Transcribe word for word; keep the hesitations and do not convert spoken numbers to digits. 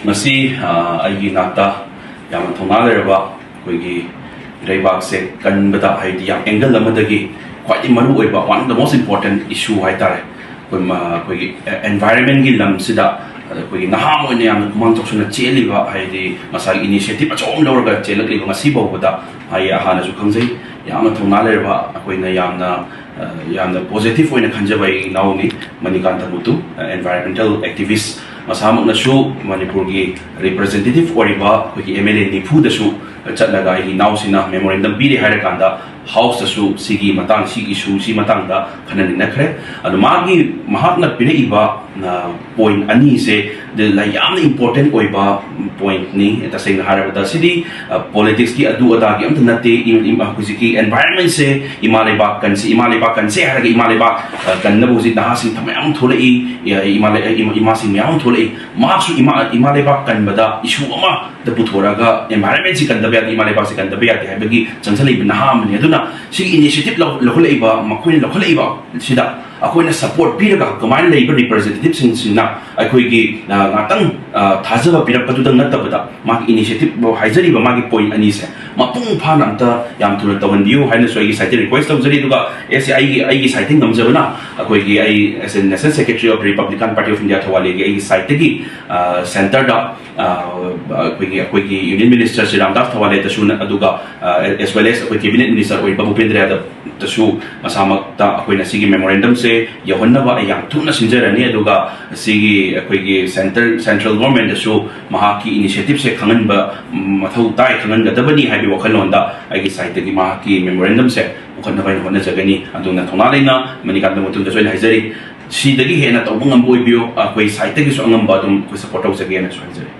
ꯉꯁꯤ ꯑ, ꯑꯩꯒꯤ ꯅꯥꯛꯇ ꯌꯥꯝꯅ ꯊꯧꯅꯥ ꯂꯩꯔꯕ ꯑꯩꯈꯣꯏꯒꯤ ꯏꯔꯩꯕꯥꯛꯁꯦ ꯀꯟꯕꯗ, ꯍꯥꯏꯗꯤ ꯌꯥꯝ angle ꯑꯃꯗꯒꯤ ꯈ꯭ꯋꯥꯏꯗꯒꯤ ꯃꯔꯨ ꯑꯣꯏꯕ, one of the most important issue ꯍꯥꯏꯇꯥꯔꯦ, ꯑꯩꯈꯣꯏ ꯃ-, ꯑꯩꯈꯣꯏꯒꯤ environment ꯀꯤ ꯂꯝꯁꯤꯗ ꯑꯩꯈꯣꯏꯒꯤ ꯅꯍꯥ ꯑꯣꯏꯅ ꯌꯥꯝꯅ ꯈꯨꯃꯥꯡ ꯆꯥꯎꯁꯤꯟꯅ ꯆꯦꯜꯂꯤꯕ, ꯍꯥꯏꯗꯤ ꯃꯁꯥꯒꯤ initiative ꯑꯆꯧꯕ ꯑꯃ ꯂꯧꯔꯒ ꯆꯦꯜꯂꯛꯂꯤꯕ, ꯉꯁꯤ ꯐꯥꯎꯕꯗ ꯑꯩ ꯍꯥꯟꯅꯁꯨ ꯈꯪꯖꯩ, ꯌꯥꯝꯅ ꯊꯧꯅꯥ ꯂꯩꯔꯕ, ꯑꯩꯈꯣꯏꯅ ꯌꯥꯝꯅ ꯑ, ꯌꯥꯝꯅ positive ꯑꯣꯏꯅ ꯈꯟꯖꯕ ꯑꯩꯒꯤ ꯏꯅꯥꯎꯅꯤ ꯃꯅꯤꯀꯥꯟꯇ ꯃꯨꯇꯨ, ꯑ, environmental activist꯫ ꯃꯁꯥꯃꯛꯅꯁꯨ ꯃꯅꯤꯄꯨꯔꯒꯤ representative ꯑꯣꯏꯔꯤꯕ ꯑꯩꯈꯣꯏꯒꯤ M L A ꯅꯤꯐꯨꯗꯁꯨ ꯆꯠꯂꯒ ꯑꯩꯒꯤ ꯏꯅꯥꯎꯁꯤꯅ memorandum ꯄꯤꯔꯦ ꯍꯥꯏꯔꯀꯥꯟꯗ House ꯇꯁꯨ ꯁꯤꯒꯤ ꯃꯇꯥꯡ, ꯁꯤꯒꯤ issue ꯁꯤ ꯃꯇꯥꯡꯗ ꯈꯟꯅ ꯅꯩꯅꯈ꯭ꯔꯦ꯫ ꯑꯗꯣ ꯃꯥꯒꯤ, ꯃꯍꯥꯛꯅ ꯄꯤꯔꯛꯏꯕ, ꯑ, point ꯑꯅꯤꯁꯦ ꯗ-, ꯌꯥꯝꯅ important ꯑꯣꯏꯕ point ꯅꯤ꯫ ꯇꯁꯦꯡꯅ ꯍꯥꯏꯔꯕꯗ ꯁꯤꯗꯤ, ꯑ, politics ꯀꯤ ꯑꯗꯨ ꯑꯗꯥꯒꯤ ꯑꯝꯇ ꯅꯠꯇꯦ꯫ ꯏ-, ꯏ-, ꯍꯧꯖꯤꯛꯀꯤ environment ꯁꯦ, ꯏꯃꯥ ꯂꯩꯕꯥꯛ ꯀꯟꯁꯤ, ꯏꯃꯥ ꯂꯩꯕꯥꯛ ꯀꯟꯁꯦ ꯍꯥꯏꯔꯒ ꯏꯃꯥ ꯂꯩꯕꯥꯛ, ꯑ, ꯀꯟꯅꯕ ꯍꯧꯖꯤꯛ ꯅꯍꯥꯁꯤꯡ ꯃꯌꯥꯝ ꯑꯃ ꯊꯣꯛꯂꯛꯏ, ꯏ-, ꯏꯃꯥ ꯂꯩ-, ꯏꯃꯥ-, ꯏꯃꯥꯁꯤꯡ ꯃꯌꯥꯝ ꯑꯃ ꯊꯣꯛꯂꯛꯏ꯫ ꯃꯍꯥꯛꯁꯨ ꯏꯃꯥ, ꯏꯃꯥ ꯂꯩꯕꯥꯛ ꯀꯟꯕꯗ issue ꯑꯃꯗ ꯄꯨꯊꯣꯔꯛꯑꯒ environment ꯁꯤ ꯀꯟꯗꯕ ꯌꯥꯗꯦ, ꯏꯃꯥ ꯂꯩꯕꯥꯛꯁꯤ ꯀꯟꯗꯕ ꯌꯥꯗꯦ ꯍꯥꯏꯕꯒꯤ ꯆꯪꯁꯤꯜꯂꯛꯏꯕ ꯅꯍꯥ ꯑꯃꯅꯤ꯫ ꯑꯗꯨꯅ ꯁꯤꯒꯤ initiative ꯂꯧ-, ꯂꯧꯈꯠꯂꯛꯏꯕ, ꯃꯈꯣꯏꯅ ꯂꯧꯈꯠꯂꯛꯏꯕ ꯁꯤꯗ ꯑꯩꯈꯣꯏꯅ support ꯄꯤꯔꯒ ꯀꯃꯥꯏꯅ ꯂꯩꯔꯤꯕ representative ꯁꯤꯡꯁꯤꯅ ꯑꯩꯈꯣꯏꯒꯤ, ꯑ, ꯉꯥꯛꯇꯪ, ꯑ, ꯊꯥꯖꯕ ꯄꯤꯔꯛꯄꯗꯨꯗ ꯅꯠꯇꯕꯗ ꯃꯥꯒꯤ initiative ꯍꯥꯏꯖꯔꯤꯕ ꯃꯥꯒꯤ point ꯑꯅꯤꯁꯦ ꯃꯄꯨꯡ ꯐꯥꯅ ꯑꯝꯇ ꯌꯥꯝ ꯊꯨꯅ ꯇꯧꯍꯟꯕꯤꯌꯨ ꯍꯥꯏꯅꯁꯨ ꯑꯩꯒꯤ side ꯇꯒꯤ request ꯇꯧꯖꯔꯤ꯫ ꯑꯗꯨꯒ ꯑꯦꯁ ꯑꯩꯒꯤ, ꯑꯩꯒꯤ side ꯇꯒꯤ ꯉꯝꯖꯕꯅ ꯑꯩꯈꯣꯏꯒꯤ, ꯑꯩ as a National Secretary of Republican Party of India Thoubal ꯂꯩꯒꯤ ꯑꯩꯒꯤ side ꯇꯒꯤ, ꯑ, centre ꯗ, ꯑ, ꯑꯩꯈꯣꯏꯒꯤ, ꯑꯩꯈꯣꯏꯒꯤ Union Minister ꯁ꯭ꯔꯤ ꯔꯥꯝꯗꯥꯁ ꯊꯧꯕꯥꯜ ꯂꯩꯗꯁꯨ, ꯑꯗꯨꯒ, ꯑ, as well as ꯑꯩꯈꯣꯏ Cabinet Minister ꯑꯣꯏꯔꯤꯕ ꯚꯨꯄꯦꯟꯗ꯭ꯔ ꯌꯥꯗꯕ ꯇꯁꯨ ꯃꯁꯥꯃꯛꯇ ꯑꯩꯈꯣꯏꯅ ꯁꯤꯒꯤ memorandum ꯁꯦ ꯌꯧꯍꯟꯅꯕ ꯑꯩ ꯌꯥꯝ ꯊꯨꯅ ꯁꯤꯟꯖꯔꯅꯤ꯫ ꯑꯗꯨꯒ ꯁꯤꯒꯤ ꯑꯩꯈꯣꯏꯒꯤ centre, central government ꯇꯁꯨ ꯃꯍꯥꯛꯀꯤ initiative ꯁꯦ ꯈꯪꯍꯟꯕ, ꯎꯝ, ꯃꯊꯧ ꯇꯥꯏ, ꯈꯪꯍꯟꯒꯗꯕꯅꯤ ꯍꯥꯏꯕꯒꯤ ꯋꯥꯈꯜꯂꯣꯟꯗ ꯑꯩꯒꯤ side ꯇꯒꯤ ꯃꯍꯥꯛꯀꯤ memorandum ꯁꯦ ꯄꯨꯈꯠꯅꯕ ꯑꯩꯅ ꯍꯣꯠꯅꯖꯒꯅꯤ꯫ ꯑꯗꯨꯅ ꯊꯧꯅꯥ ꯂꯩꯅ ꯃꯅꯤꯀꯥꯟꯇ ꯃꯨꯇꯨꯗꯁꯨ ꯑꯩꯅ ꯍꯥꯏꯖꯔꯤ, ꯁꯤꯗꯒꯤ ꯍꯦꯟꯅ ꯇꯧꯕ ꯉꯝꯕ ꯑꯣꯏꯕꯤꯌꯨ, ꯑꯩꯈꯣꯏ side ꯇꯒꯤꯁꯨ ꯑꯉꯝꯕ ꯑꯗꯨꯝ ꯑꯩꯈꯣꯏ support ꯇꯧꯖꯒꯦꯅꯁꯨ ꯍꯥꯏꯖꯔꯤ꯫